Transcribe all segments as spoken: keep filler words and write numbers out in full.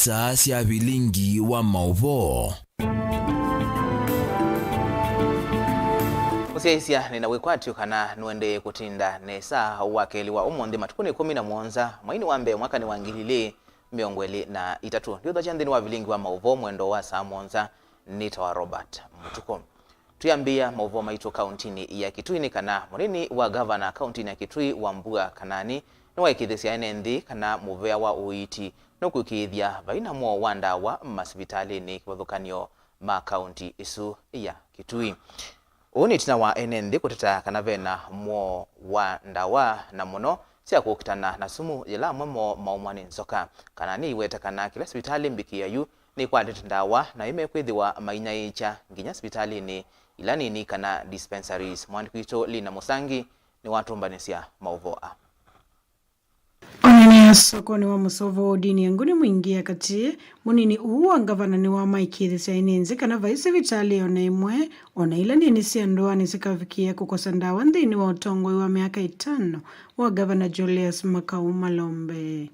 Saa sya vilingi wa maũvoo. Mũsyaĩĩsya, nĩ na wĩkwatyo kana nũendee kũtinda nesa wa kelĩ wa ũmũnthĩ matukũnĩ ĩkũmi na mũonza, mweinĩ wa mbee, mwakanĩ wa ngili ilĩ mĩongo ĩlĩ na itatũ. Ndiũthokya nthĩnĩ wa vilingi wa maũvoo mwendo wa saa mũonza, nĩtawa Robert Mũtukũ. Twĩambĩĩa maũvoo maitũ kauntinĩ ya Kitui nĩ kana mũnini wa ngavana kauntinĩ ya Kitui, Wambua Kanani, nĩwaĩkĩĩthĩsya ene nthĩ kana mũvea wa ũiiti nũkũĩkĩĩthya vai na mwoo wa ndawa masivitalĩnĩ kĩvathũkany'o ma kaunti ĩsu ya Kitui. Ũu nĩ ĩtina wa ene nthĩ kũteta kana ve na mwoo wa ndawa, na mũno sya kũkitana na sumu yĩla amwe moo maumwa nĩ nzoka. Kanani aiweta kana kĩla sivitalĩ mbĩkĩĩe yu nĩkwatĩte ndawa, na ĩmekwĩthĩwa mainyaĩĩkya nginya sivitalĩnĩ ila nini kana dispensaries. Mwandĩki witũ Lina Mũsangi nĩwatũmbanĩsya maũvoo aa. Onania sokonĩ wa mũsovo wa ũdini ya nguni mwingĩ ya katĩ, mũnini ũũ wa ngavana nĩwamaĩkĩĩthĩsya ene nthĩ kana vai sivitalĩ ona ĩmwe, ona ila nini sya ndũanĩ sikavikĩĩa kũkosa ndawa nthĩnĩ wa ũtongoi wa myaka ĩtano wa Ngavana Julius Makau Malombe.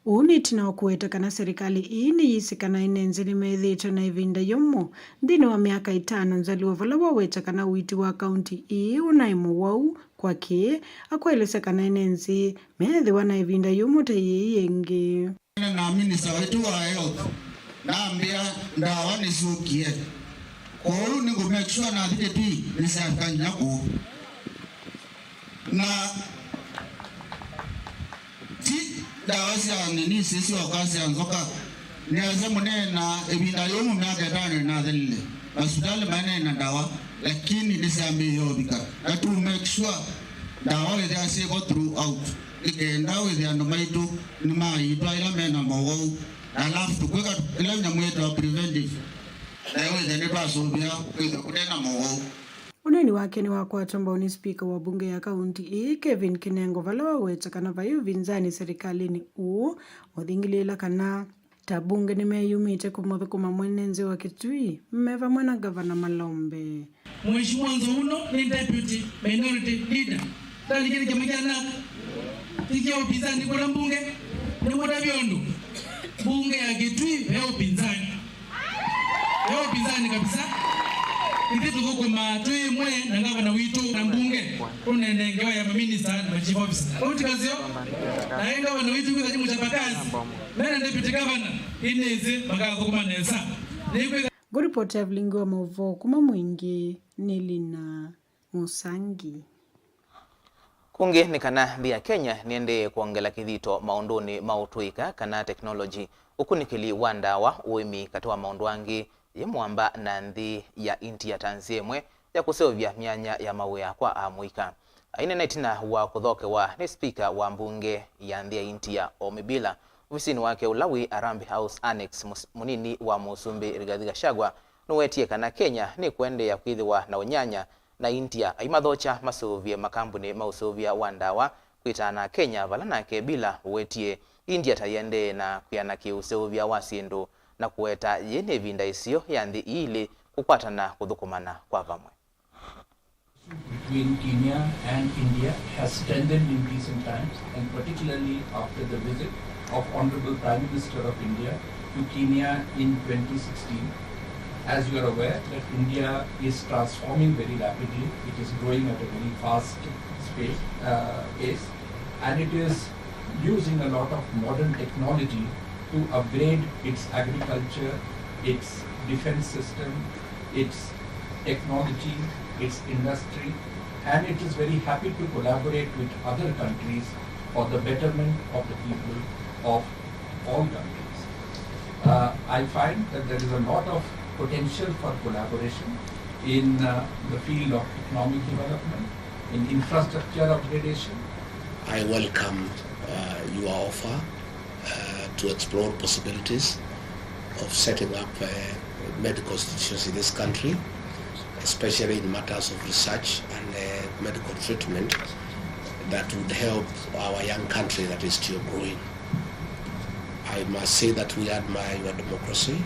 Ũu nĩ ĩtina wa kũweta kana serikali ĩĩ nĩyĩsĩ kana ene nthĩ nĩmethĩĩtwe na ĩvinda yũmũ nthĩnĩ wa myaka ĩtano nzalĩwa, vala waweta kana ũiiti wa kaunti ĩĩ ũnaĩ mũwau kwakĩ, akwaĩlĩsya kana ene nthĩ meethĩwa na ĩvinda yũmũ ta yĩĩ yĩngĩ. Na minista waitũ wa health nambĩa ndawa nĩsyũkie, kwoou nĩngũ make sure nathi Kitui nĩsyafika nginya kũu. Na ti ndawa sya nini isu syoka sya nzoka. Nĩasya mũneena ĩvinda yũmũ myaka ĩtano ĩnathelile, masivitalĩ mainaĩ na ndawa, lakini nĩsyambĩĩe ũvika. Na tu make sure ndawa wĩthĩa syĩvo throughout, nĩ kenda wĩthĩa andũ maitũ nĩmaiitwa ĩla me na mowau, na alafu tũkwĩka ĩla nyamũ yĩtawa preventive, na wĩthĩa nĩtwasũvĩa kwĩthĩa kũte na mowau. Ũneeni wake nĩwakwatwa mbau nĩ spika wa mbunge ya kaunti ĩĩ, Kevin Kinengo, vala waweta kana vai ũvinzani serikalĩnĩ ũũ, mũthingilĩĩla kana ta mbunge nĩmeyumĩtye kũmũthũkũma mwene nthĩ wa Kitui me vamwe na Ngavana Malombe. Mheshimiwa Nzouno nĩ deputy minority leader. Talikĩlĩ kĩama kya nak. Tikia upinzani kũla mbunge. Nĩmũtavya ũndũ. Mbunge ya Kitui ve upinzani. Ve upinzani kabisa. Ithyĩ tũthũkũmaa twĩ ĩmwe na ngavana witũ na mbunge. Tũnene ngewa ya maminista na machief officer. Au ti kaseo? Na ĩ ngavana witũ kwĩtha nĩ mũchapakazi. Mena deputy governor. Ĩnĩsĩ makathũkũma nesa. Nĩkwĩtha Ngũripoti ya vilingi wa maũvoo kuma Mwingi nĩ Lina Mũsangi. Kũngĩ nĩ kana nthĩ ya Kenya nĩendee kwongela kĩthito maũndũnĩ ma ũtũĩka kana teknolongyi, ũkunĩkĩli wa ndawa, ũĩmi, katĩ wa maũndũ angĩ, yĩ mũamba na nthĩ ya India ta nzĩa ĩmwe ya kũseũvya myanya ya mawĩa kwa amũika. Aineena ĩtina wa kũthokewa nĩ spika wa mbunge ya nthĩ ya India, Om Birla, ovisinĩ wake ũla wĩ Harambee House Annex, mũs-, mũnini wa mũsumbĩ Rigathi Gachagua nũwetie kana Kenya nĩkũendeea kwĩthĩwa na ũnyanya na India, aimathokya maseũvye makambunĩ ma ũseũvya wa ndawa kwĩtaana Kenya, vala nake Birla ũwetie India ta yĩendee na kwĩana kĩũseũvya wa syĩndũ, na kũweta yĩĩ nĩ ĩvinda ĩseo ya nthĩ ii ilĩ kũkwatana kũthũkũmana kwa vamwe. Between Kenya and India has strengthened in recent times, and particularly after the visit of Honorable Prime Minister of India to Kenya in twenty sixteen. As you are aware that India is transforming very rapidly, it is growing at a very fast space, uh, pace, and it is using a lot of modern technology to upgrade its agriculture, its defense system, its technology, its industry, and it is very happy to collaborate with other countries for the betterment of the people of all countries. Uh, I find that there is a lot of potential for collaboration in, uh, the field of economic development, in infrastructure upgradation. I welcome, uh, your offer, uh, to explore possibilities of setting up, uh, medical institutions in this country, especially in matters of research and, uh, medical treatment that would help our young country that is still growing. I must say that we admire your democracy,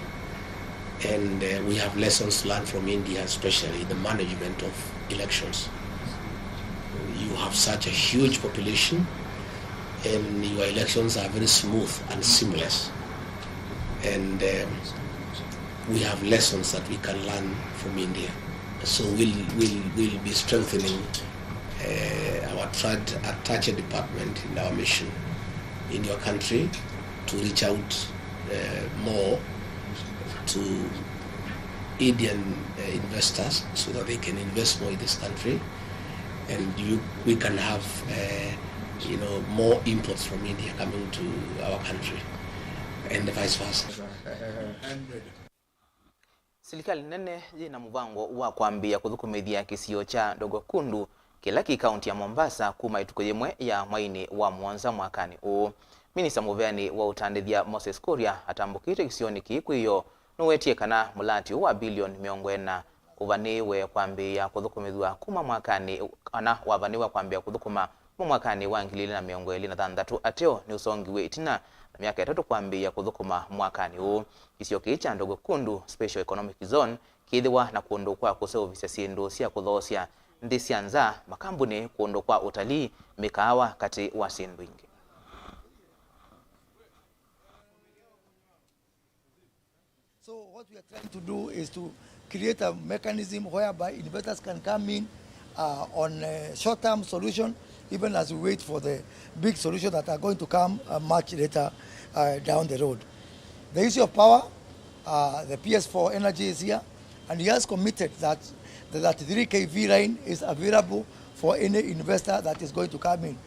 and, uh, we have lessons learned from India, especially the management of elections. You have such a huge population, and your elections are very smooth and seamless. And um, we have lessons that we can learn from India. So we'll, we'll, we'll be strengthening uh, our trad attache department in our mission in your country to reach out uh, more to Indian uh, investors so that they can invest more in this country, and you, we can have uh, you know, more imports from India coming to our country, and vice versa. Silikalĩ nene yĩ na mũvango wa kwambĩĩa kũthũkũmĩthya kĩsio kya Dogo Kundu, kĩla kĩ kaunti ya Mombasa, kuma ĩtukũ yĩmwe ya mwainĩ wa mũonza mwakanĩ ũũ. Minista mũveanĩ wa ũtandĩthya Moses Kuria atambũkĩte kĩsionĩ kĩĩ kwĩoo nũwetie kana mũlati ũũ wa bilioni mĩongo ĩna ũvanĩĩwe kwambĩĩa kũthũkũmĩthw'a kuma mwakanĩ, kana wavanĩĩwe kwambĩĩa kũthũkũma kuma mwakanĩ wa ngili ilĩ na mĩongo ĩlĩ na thanthatũ ateo nĩũsongiw'e ĩtina na myaka ĩtatũ kwambĩĩa kũthũkũma mwakanĩ ũũ. Kĩsio kĩĩ kya Dogo Kundu Special Economic Zone kĩĩthĩwa na kũndũ kwa kũseũvĩsya syĩndũ sya kũthoosya nthĩ sya nza, makambunĩ, kũndũ kwa ũtalii, mĩkaawa, katĩ wa syĩndũ ingĩ. So what we are trying to do is to create a mechanism whereby investors can come in uh, on a short-term solution, even as we wait for the big solution that are going to come uh, much later uh, down the road. The issue of power, uh, the P S four Energy is here, and he has committed that the thirty-three K V line is available for any investor that is going to come in.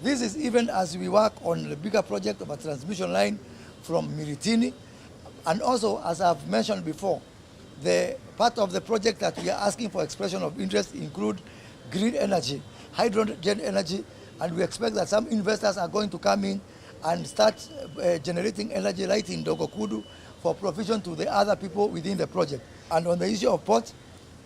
This is even as we work on the bigger project of a transmission line from Miritini. And also, as I've mentioned before, the part of the project that we are asking for expression of interest include green energy, hydrogen energy, and we expect that some investors are going to come in and start uh, generating energy right in Dogo Kundu for provision to the other people within the project. And on the issue of ports,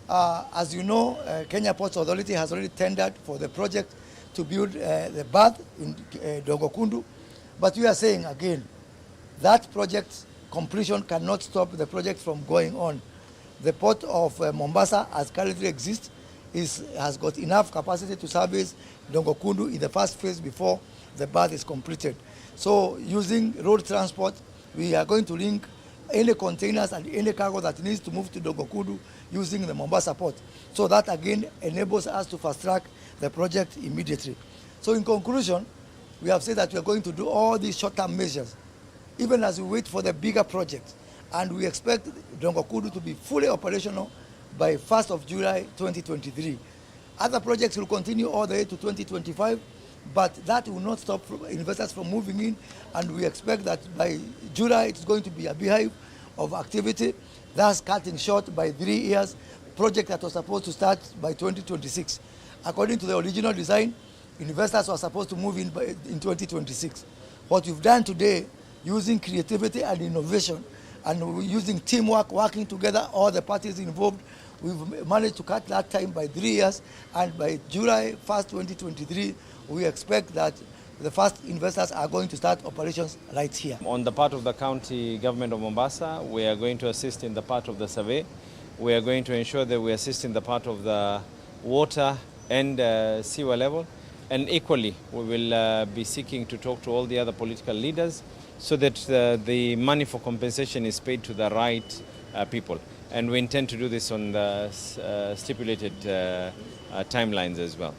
uh, as you know, uh, Kenya Ports Authority has already tendered for the project to build uh, the berth in uh, Dogo Kundu. But we are saying again, that project completion cannot stop the project from going on. The port of uh, Mombasa, as currently exists, is, has got enough capacity to service Dogo Kundu in the first phase before the berth is completed. So, using road transport, we are going to link any containers and any cargo that needs to move to Dogo Kundu using the Mombasa port. So that again enables us to fast track the project immediately. So, in conclusion, we have said that we are going to do all these short-term measures even as we wait for the bigger project, and we expect Dogo Kundu to be fully operational by first of July twenty twenty-three. Other projects will continue all the way to twenty twenty-five, but that will not stop fr- investors from moving in, and we expect that by July it's going to be a beehive of activity, thus cutting short by three years project that was supposed to start by twenty twenty-six. According to the original design, investors were supposed to move in by, in twenty twenty-six. What we've done today, using creativity and innovation, and using teamwork, working together, all the parties involved, we've managed to cut that time by three years, and by July first, twenty twenty-three, we expect that the first investors are going to start operations right here. On the part of the county government of Mombasa, we are going to assist in the part of the survey. We are going to ensure that we assist in the part of the water and uh, sewer level. And equally, we will uh, be seeking to talk to all the other political leaders so that uh, the money for compensation is paid to the right uh, people. And we intend to do this on the uh, stipulated uh, uh, timelines as well.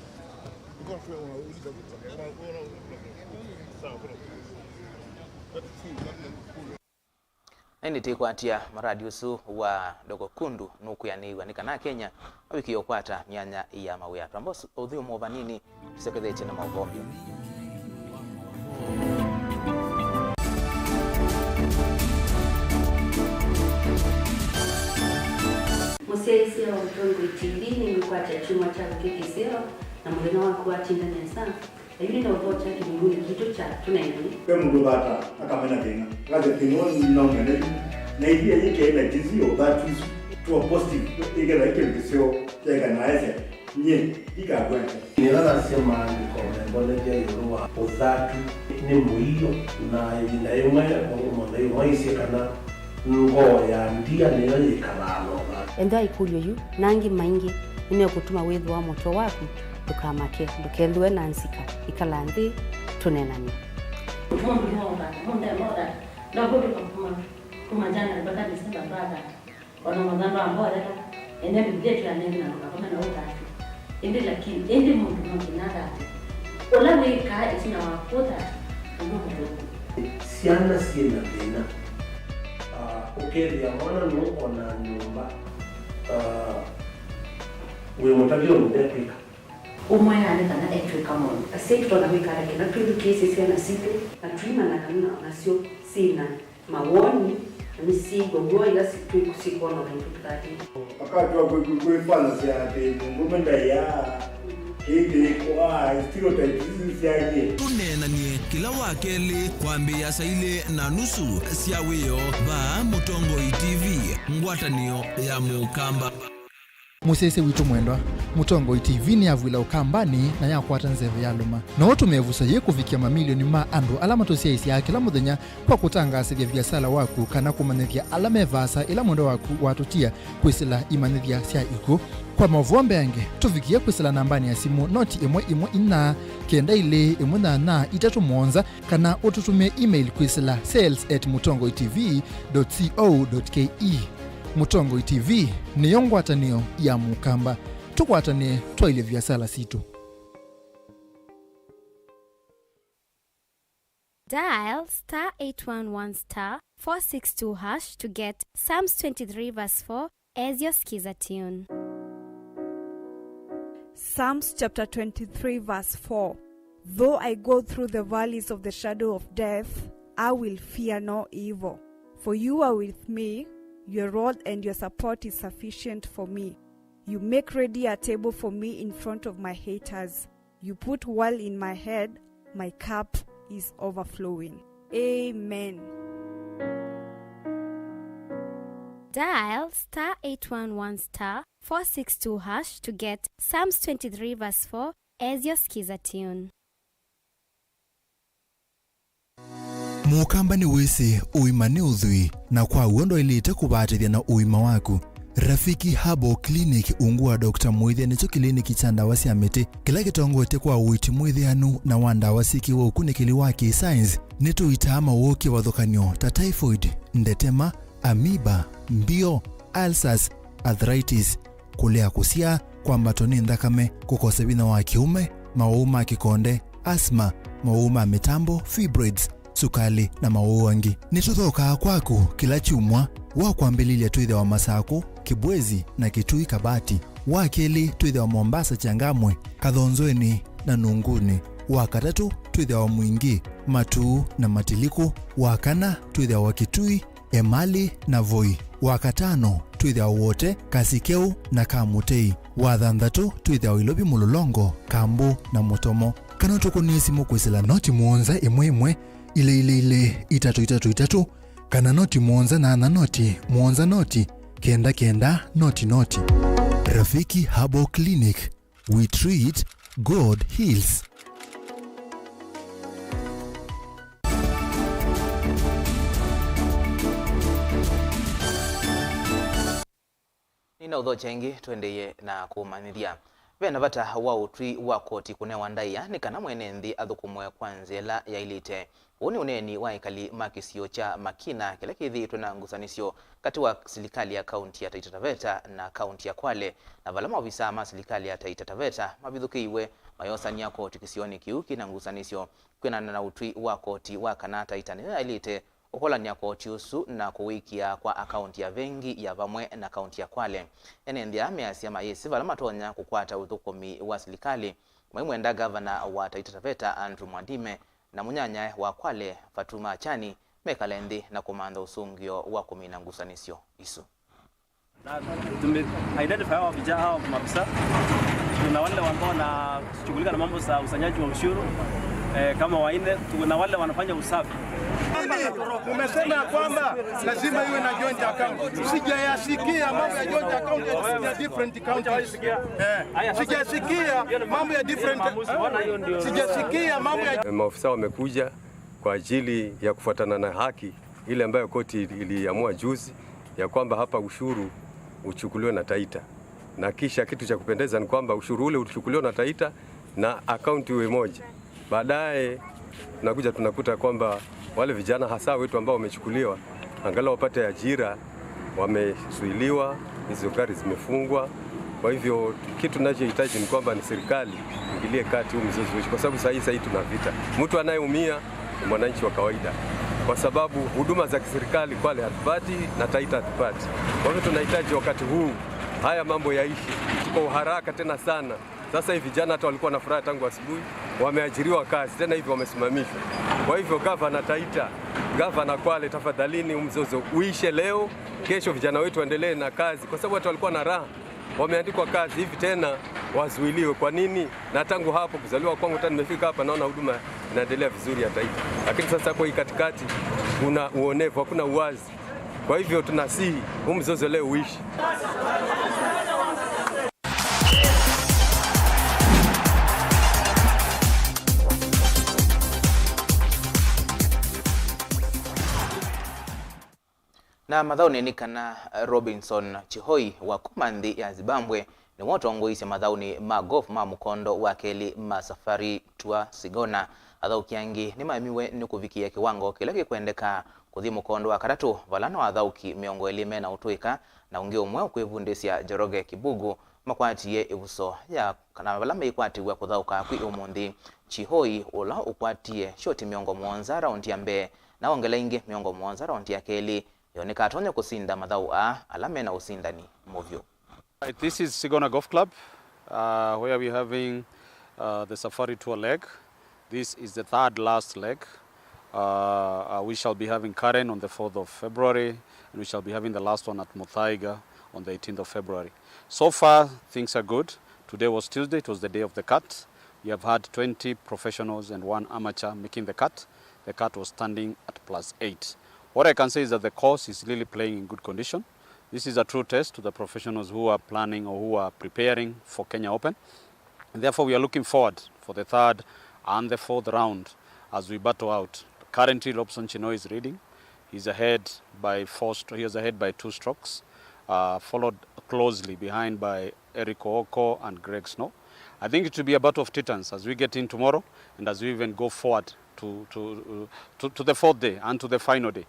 Na ĩndĩ tĩkwatya mradi ũsu wa Dogo Kundu nũkwĩanĩĩw'a nĩ kana Akenya mavikĩe ũkwata myanya ya mawĩa. Twamba ũthyũmũo vanini, tũsekethĩtye na maũvoo mbio. Mũsyaĩĩsya wa Ũtongoi T V nĩwĩkwatya kyumwa kya kũkĩkĩsĩo na mũthenya waku watinda nesa. Yu nĩ na ũvoo kya kĩlungunĩ kitũ kya Tũneenany'e. Ve mũndũ ũthata akamena thĩna, akasya, "Thĩna ũũ nĩnaumya nayu." Na ĩthĩa yĩkee na tisi ya ũthatu ĩsu, tũa positive, ĩkethwa ĩ kĩndũ kĩseo kyaĩka na aesya, "Nyie ndikakwete." Nĩla nasya maandĩko membolethya ĩũlũ wa ũthatu nĩ mũio, na ĩvinda yĩmwe maũndũ monthe yu maisye kana ngoo ya ndia nĩyo yĩkalaa na ũthatu. Ethĩwa ĩkũlyo yu na angĩ maingĩ nĩmekũtuma wĩthĩwa mũtwe waku, ndũkamake, ndũkethĩwe na nzika. Ĩkala nthĩ, tũneenany'e. Mũndũ nĩwaũthata, mũndũ nĩwaũthata, ndakũtũka kuma. Kuma January mpaka December ndwathata. Ona mathandũ ambolela, ene Biblia tu anene na ũkakome na ũthatu. Ĩndĩ lakini, ĩndĩ mũndũ no nginya athate. Ũla wĩkaa ĩtina wa kũthata, ũndũ mũthũku. Syana syĩ na thĩna. Ah, ũkethĩa mwana nũkona nyũmba, ah, wĩ mũtavya ũndũ ndekwĩka. Ũmwe nĩ kana etw'ĩka maũndũ. Asyai tũtonya kwĩka ata kĩla twĩthukĩĩsye syana sitũ na tũimanya kana nasyo syĩ na mawoni na nĩsyĩĩw'a w'o ĩla si-, twĩ-, sikwona ũndũ tũtaatĩte? Wakati wa kwi-, kwi-, kwĩfanyasya atĩ mũndũũme ndaĩaa, kĩĩ kĩkwaa, stereotypes isu nĩsyaie. Tũneenany'e kĩla wa kelĩ kwambĩĩa saa ilĩ na nusu sya wĩoo vaa Mũtongoi T V, ngwatanĩo ya Mũkamba. Mũsyaĩĩsya witũ mwendwa, Mũtongoi T V nĩyavw'ĩla Ũkambanĩ na yakwata nzeve yalũma. No ũtũme ĩvuso yĩĩ kũvikĩa mamilioni ma andũ ala matũsyaĩĩsyaa kĩla mũthenya kwa kũtangaasĩthya viasala waku kana kũmanyĩthya ala me vaasa ĩla mwendwa waku watũtia kwĩsĩla imanyĩthya sya ikw'ũ. Kwa maũvoo mbeange, tũvikĩe kwĩsĩla nambanĩ ya simũ noti ĩmwe ĩmwe inya kenda ilĩ ĩmwe nyanya itatũ mũonza, kana ũtũtũmĩe email kwĩsĩla sales at mũtongoi T V dot co dot K E. Mũtongoi T V nĩyo ngwatanĩo ya Mũkamba. Tũkwatanĩe twaĩlye viasala sitũ. Dial star eight one one star four six two hash to get Psalms twenty-three verse four as your skiza tune. Psalms chapter twenty-three verse four. Though I go through the valleys of the shadow of death, I will fear no evil. For you are with me, your rod and your support is sufficient for me. You make ready a table for me in front of my haters. You put oil in my head, my cup is overflowing. Amen. Dial star eight one one star four six two hash to get Psalms twenty-three verse four as your skiza tune. Mũkamba nĩwĩsĩ ũima nĩ ũthwii, na kwa w'o ndwaĩlĩte kũvatĩthya na ũima waku. Rafiki Herbal Clinic, ungu wa Doctor Mũĩthya, nĩkyo kĩliniki kya ndawa sya mĩtĩ kĩla kĩtongoetye kwa ũiiti mwĩthĩanu na wa ndawa syĩkĩĩwe ũkunĩkĩli wa kĩ-science. Nĩtũitaa mawoo kĩvathũkany'o ta typhoid, ndetema, amoeba, mbio, ulcers, arthritis, kũlea kũsyaa, kwambatwa nĩ nthakame, kũkosa vinya wa kĩũme, mawau ma kĩkonde, asthma, mawau ma mĩtambo, fibroids, sukalĩ, na mawau angĩ. Nĩtũthokaa kwaku kĩla kyumwa. Wa kwambĩlĩlya twĩthĩawa Masakũ, Kĩbwezi, na Kitui Kabati. Wa kelĩ twĩthĩawa Mombasa, Changamwe, Kathonzoeni, na Nunguni. Wa katatũ twĩthĩawa Mwingi, Matuu, na Matiliku. Wa kana twĩthĩawa Kitui, Emali, na Voi. Wa katano twĩthĩawa Wote, Kasikeu, na Kamutei. Wa thanthatũ twĩthĩawa Ilovi, Mũlolongo, Kambu, na Mũtomo. Kana ũtũkũnĩe simũ kwĩsĩla noti mũonza ĩmwe ĩmwe, ilĩ ilĩ ilĩ, itatũ itatũ itatũ, kana noti mũonza nyanya noti, mũonza noti, kenda kenda, noti noti. Rafiki Herbal Clinic, we treat, God heals. Nĩnaũthokya ĩngĩ, tũendeeye na kũmanyĩthya. Ve na vata wa ũtwi wa koti kũnewa ndaĩa nĩ kana mwene nthĩ athũkũmwe kwa nzĩa ĩla yaĩlĩte. Ũũ nĩ ũneeni wa ekali ma kĩsio kya Makina kĩla kĩthĩĩtwe na ngusanĩsyo katĩ wa silikalĩ ya kaunti ya Taita Taveta na kaunti ya Kwale, na vala maovisaa ma silikalĩ ya Taita Taveta mavithũkĩiwe mayosany'a koti kĩsionĩ kĩu kĩ na ngusanĩsyo kwĩanana na ũtwi wa koti wa kana Taita nĩyo yaĩlĩte ũkolany'a koti ũsu na kũwĩkĩa kwa akaunti ya vengi ya vamwe na kaunti ya Kwale. Ene nthĩ aa measya mayĩsĩ vala matonya kũkwata ũthũkũmi wa silikalĩ, maimwenda ngavana wa Taita Taveta Andrew Mwadime na mũnyanyae wa Kwale Fatuma Achani mekale nthĩ na kũmantha ũsũngĩo wa kũmina ngusanĩsyo isu. Na tume-identify hawa vijana, hawa maafisa. Kuna wale ambao wanashughulika na mambo za ukusanyaji wa ushuru, eh, kama wanne. Kuna wale wanafanya usafi. Umesema ya kwamba lazima iwe na joint account. Sijayasikia mambo ya joint account ya different counties. Eh, sijasikia mambo ya different, sijasikia mambo ya. Maafisa wamekuja kwa ajili ya kufuatana na haki ile ambayo koti iliamua juzi ya kwamba hapa ushuru uchukuliwe na Taita. Na kisha kitu cha kupendeza ni kwamba ushuru ule uchukuliwa na Taita na akaunti iwe moja. Baadaye tunakuja tunakuta kwamba wale vijana hasa wetu ambao wamechukuliwa Angalau wapate ajira, wamezuiliwa, hizo gari zimefungwa. Kwa hivyo kitu tunachohitaji ni kwamba ni serikali ingilie kati huu mzozo uishe, kwa sababu saa hii, saa hii tuna vita. Mtu anayeumia ni mwananchi wa kawaida, kwa sababu huduma za kiserikali Kwale hatupati na Taita hatupati. Kwa hivyo tunahitaji wakati huu haya mambo yaishi kwa uharaka tena sana. Sasa hivi, jana hata walikuwa na furaha tangu asubuhi, wameajiriwa kazi, tena hivi wamesimamishwa. Kwa hivyo, gavana Taita, gavana Kwale, tafadhalini, huu mzozo uishe leo, kesho vijana wetu waendelee na kazi, kwa sababu hata walikuwa na raha, wameandikwa kazi, hivi tena wazuiliwe. Kwa nini? Na tangu hapo kuzaliwa kwangu hata nimefika hapa, naona huduma inaendelea vizuri ya Taita, lakini sasa kwa hii katikati kuna uonevu, hakuna uwazi. Kwa hivyo tunasihi huu mzozo leo uishi. Na mathaũnĩ nĩ kana Robinson Chihoi wa kuma nthĩ ya Zimbabwe nĩwe ũtongoisye mathaũnĩ ma golf ma mũkondo wa kelĩ ma Safari Tour Sigona. Athaũki angĩ nĩmaemiwe nĩ kũvikĩa kĩwango kĩla kĩkwendeka kũthi mũkondo wa katatũ, vala no athaũki mĩongo ĩlĩ me na ũtũĩka na ũngĩ ũmwe ũkwĩvundĩsya Njoroge Kibugu makwatie ĩvuso ya kana vala meikwatĩw'a kũthaũka kwĩ ũmũnthĩ. Chihoi, ũla ũkwatie shoti mĩongo mũonza raundi ya mbee na ongela ingĩ mĩongo mũonza raundi ya kelĩ, yo nĩkatonya kũsinda mathaũ aa ala me na ũsindani mũvyũ. Right, this is Sigona Golf Club, uh, where we're having uh, the Safari Tour leg. This is the third last leg. Uh, uh, we shall be having Karen on the fourth of February, and we shall be having the last one at Muthaiga on the eighteenth of February. So far, things are good. Today was Tuesday, it was the day of the cut. We have had twenty professionals and one amateur making the cut. The cut was standing at plus eight. What I can say is that the course is really playing in good condition. This is a true test to the professionals who are planning or who are preparing for Kenya Open. And therefore, we are looking forward for the third and the fourth round as we battle out. Currently, Lobson Chino is leading. He's ahead by four stro- he is ahead by two strokes, uh, followed closely behind by Eric Ooko and Greg Snow. I think it will be a battle of titans as we get in tomorrow and as we even go forward to, to, to, to the fourth day and to the final day.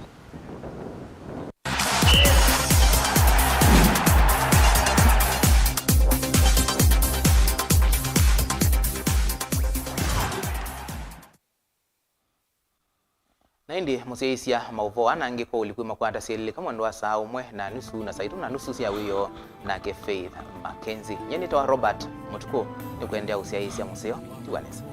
Na ĩndĩ mũsyaĩĩsya maũvoo ana angĩ kwa ũliku makwata syĩlĩlĩka mwendo wa saa ũmwe na nusu na saa itatu na nusu sya wĩoo nake Faith Mackenzie. Nyie nĩtawa Robert Mũtukũ, nĩkũendeea ũsyaĩĩsya mũseo. Tiwa nesa.